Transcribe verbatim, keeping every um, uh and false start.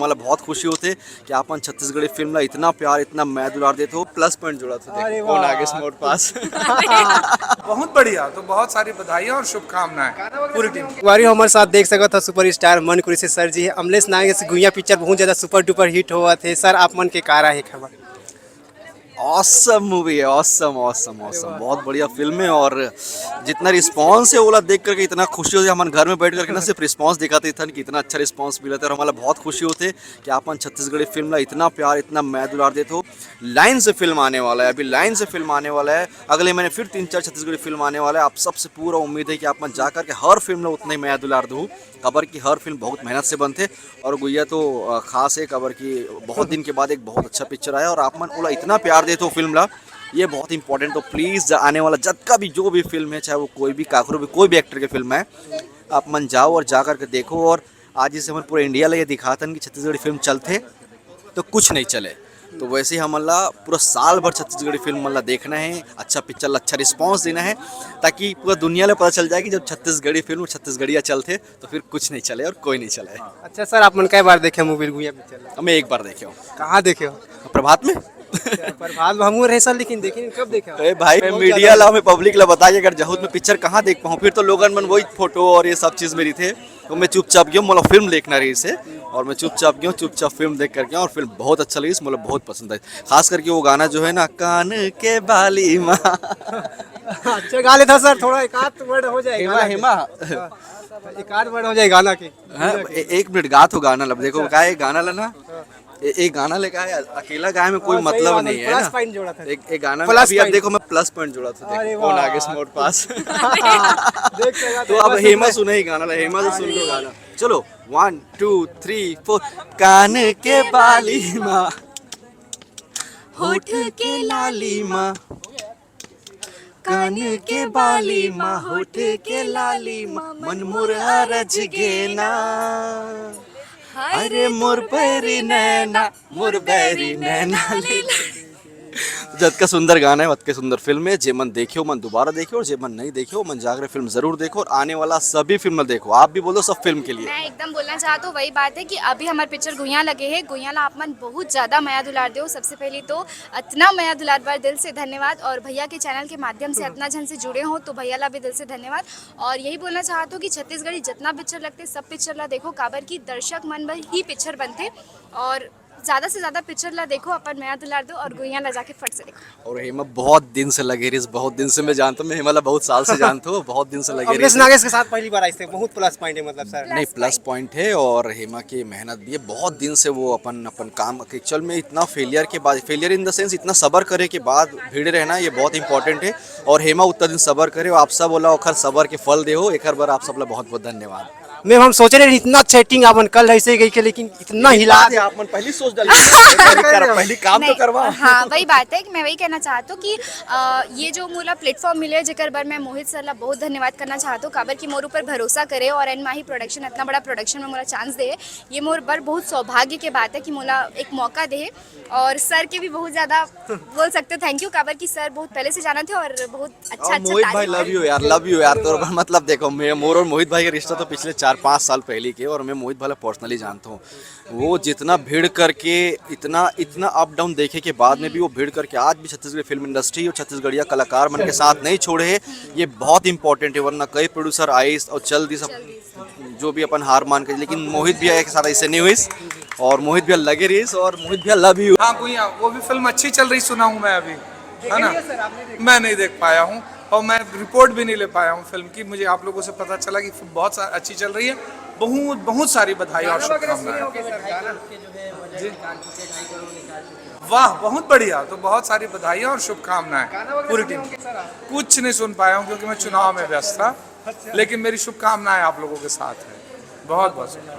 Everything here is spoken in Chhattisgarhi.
हमला बहुत खुशी होथे कि आप मन छत्तीसगढ़ी फिल्म ला इतना प्यार, इतना मया दुलार देत हो। प्लस पॉइंट जोड़त हो, देखो, अरे कौन वाह। आगे से मोर पास। बहुत बढ़िया, तो बहुत सारी बधाइयाँ और शुभकामनाएं पूरी टीम को। एक बारी हमर साथ देख सकत हो सुपरस्टार मन कुरैशी सर जी, अमलेश नागेश गुइयां पिक्चर बहुत ज्यादा सुपर डुपर हिट होवत हे। सर, आप मन के का राय हे खबर? ऑसम मूवी है, ऑसम, ऑसम, ऑसम, बहुत बढ़िया फिल्म है। और जितना रिस्पॉन्स है, ओला देख करके इतना खुशी होथे। हमन घर में बैठ करके ना सिर्फ रिस्पॉन्स दिखाते थन कि इतना अच्छा रिस्पॉन्स मिलत हे, और हमला बहुत खुशी होथे कि आप मन छत्तीसगढ़ी फिल्म ला इतना प्यार, इतना मया दुलार देत हो। लाइन से फिल्म आने वाला है, अभी लाइन से फिल्म आने वाला है, अगले महीने फिर तीन चार छत्तीसगढ़ी फिल्म आने वाला है। आप सबसे पूरा उम्मीद है कि आप मन जा करके हर फिल्म ला उतना ही मया दुलार दो, काबर कि हर फिल्म बहुत मेहनत से बनथे। और गुइया तो, अ, खास है, काबर कि बहुत दिन के बाद एक बहुत अच्छा पिक्चर आया और आप मन ओला इतना प्यार देत हो फिल्म ला, ये बहुत इंपॉर्टेंट। तो प्लीज, आने वाला जतका भी, जो भी फिल्म है, चाहे वो कोई भी, काकरो भी, कोई भी एक्टर के फिल्म है, आप मन जाओ और जा करके देखो। और आज जैसे हमन पूरा इंडिया ला ये दिखाथन कि छत्तीसगढ़ी फिल्म चलथे तो कुछ नहीं चले, तो वैसे ही हमन ला पूरा साल भर छत्तीसगढ़ी फिल्म मन ला देखना है, अच्छा पिक्चर ला अच्छा रिस्पॉन्स देना है, ताकि पूरा दुनिया ला पता चल जाए कि जब छत्तीसगढ़ी फिल्म छत्तीसगढ़िया चलथे तो फिर कुछ नहीं चले और कोई नहीं चले। अच्छा सर, आप मन कई बार देखे मूवी गुइयां पिक्चर? मैं एक बार देखे हूँ। कहाँ देखे हो? प्रभात में। प्रभात में हमहूँ रहे सर, लेकिन देखे नहीं। कब देखे हो? अरे भाई, मैं मीडिया ला, मैं पब्लिक ला बता के अगर जहूत में पिक्चर कहाँ देख पाऊँ, फिर तो लोगन मन वही फोटो और ये सब चीज़ में रहिथे। तो मैं चुपचाप गयो, मोला फिल्म देखना रहिस हे, और मैं चुपचाप गयो, चुपचाप फिल्म देख करके आयो, और फिल्म बहुत अच्छा लगिस, मोला बहुत पसंद आई। खास करके वो गाना जो है ना, कान के बाली माँ। अच्छा गा लेता सर, थोड़ा एक आध वर्ड हो जाए हेमा, गाना के। हेमा। हाँ, एक आध वर्ड हो जाए गाना के। हाँ, ए-, एक मिनट, गा तो गाना ला, देखो, अच्छा। का है गाना ला ना, ए-, एक गाना लेके आए, अकेला गाए में कोई हाँ, सही मतलब बात है, नहीं है प्लस ना। पॉइंट जोड़ा था। एक, एक गाना प्लस अभी आप पॉइंट। देखो, मैं प्लस पॉइंट जोड़ा था, देखो, अरे कौन वाह। आगे से मोर पास। देख लेगा तो तो अब हेमा सुनना है। हेमा सुनाई गाना ला, हेमा से सुन लो गाना। चलो, वन, टू, थ्री, फोर। कान के बाली माँ, होठ के लाली माँ, कान के बाली माँ, होठ के लाली माँ, मन मोर अरज गेना। अरे मोर बैरी नैना, मोर बैरी नैना ले ले। जतका सुंदर गाना है, वतके सुंदर फिल्म है। जे मन देखे हो, मन दोबारा देखे, और जे मन नहीं देखे हो, मन जाकर फिल्म जरूर देखो, और आने वाला सभी फिल्म देखो। आप भी बोलो, सब फिल्म के लिए। मैं एकदम बोलना चाहता हूँ, वही बात है कि अभी हमार पिक्चर गुइयां लगे है, गुइयां ला आप मन बहुत ज्यादा मया दुलार दो। सबसे पहले तो इतना मया दुलार बर दिल से धन्यवाद, और भैया के चैनल के माध्यम से इतना जन से जुड़े हो तो भैया ला भी दिल से धन्यवाद। और यही बोलना चाहता हूँ कि छत्तीसगढ़ी जितना पिक्चर लगते, सब पिक्चर ला देखो, काबर की दर्शक मन बर ही पिक्चर बनते, और ज्यादा से ज्यादा पिक्चर ला देखो, अपन मया दुलार दो और गुइयां ला जाके फट से देखो। और हेमा बहुत दिन से लगे रहिस, बहुत दिन से मैं जानता हूँ, मैं हेमा ला बहुत साल से जानता हूँ, बहुत दिन से लगे अमलेश रहिस। नागेश के साथ पहली बार आए थे, बहुत प्लस पॉइंट है मतलब सर। नहीं, प्लस पॉइंट है, और हेमा की मेहनत भी है। बहुत दिन से वो अपन अपन काम, एक्चुअल में इतना फेलियर के बाद, फेलियर इन द सेंस, इतना सबर करे के बाद भिड़े रहना, ये बहुत इंपॉर्टेंट है। और हेमा उतना दिन सबर करे, और आप सब बोला ओखर सबर के फल दे हो, एकर बर आप सब ला बहुत बहुत धन्यवाद। मैम, हम सोचे रहे इतना अच्छा एक्टिंग आपन कल ऐसे गई के, लेकिन इतना हिला बात है, आप मन पहली सोच डाली। पहली कर, पहली काम तो नहीं, करवा। हाँ, वही बात है कि मैं वही कहना चाहत हूँ कि, अ, ये जो मोला प्लेटफॉर्म मिले, जेकर बर मैं मोहित सर ला बहुत धन्यवाद करना चाहत हूँ, काबर कि मोर ऊपर भरोसा करे और एन माही प्रोडक्शन, इतना बड़ा प्रोडक्शन में मोला चांस दे, ये मोर बर बहुत सौभाग्य के बात है कि मोला एक मौका दे। और सर के भी बहुत ज्यादा बोल सकते थैंक यू, काबर कि सर बहुत पहले से जाना थे और बहुत अच्छा, और अच्छा मोहित भाई, तारीफ लव यू यार, लव यू यार। तोर बर, मतलब, देखो, मैं, मोर और मोहित भाई का रिश्ता तो पिछले चार पाँच साल पहले के, और मैं मोहित भाई ला पर्सनली जानता हूँ। वो जितना भिड़ करके, इतना, इतना अप डाउन देखे के बाद में भी वो भिड़ करके आज भी छत्तीसगढ़ी फिल्म इंडस्ट्री और छत्तीसगढ़िया कलाकार मन के साथ नहीं छोड़े है। ये बहुत इंपॉर्टेंट है, वरना कई प्रोड्यूसर आइस और चल दिस, जो भी अपन हार मान के, लेकिन मोहित भैया के साथ ऐसे नहीं हुई। और मोहित भैया लगे रहिस, और मोहित भैया, लव यू। हाँ, गुइयां, वो भी फिल्म अच्छी चल रही, सुना हूँ मैं अभी, है ना? मैं नहीं देख पाया हूँ और मैं रिपोर्ट भी नहीं ले पाया हूँ फिल्म की। मुझे आप लोगों से पता चला कि बहुत सा-, अच्छी चल रही है। बहुत, बहुत सारी बधाई और शुभकामनाएं। जी। वाह, बहुत बढ़िया। तो बहुत सारी बधाइयाँ और शुभकामनाएं पूरी टीम। कुछ नहीं सुन पाया हूँ क्योंकि मैं चुनाव में व्यस्त था, लेकिन मेरी शुभकामनाएं आप लोगों के साथ हैं। बहुत बहुत शुक्रिया।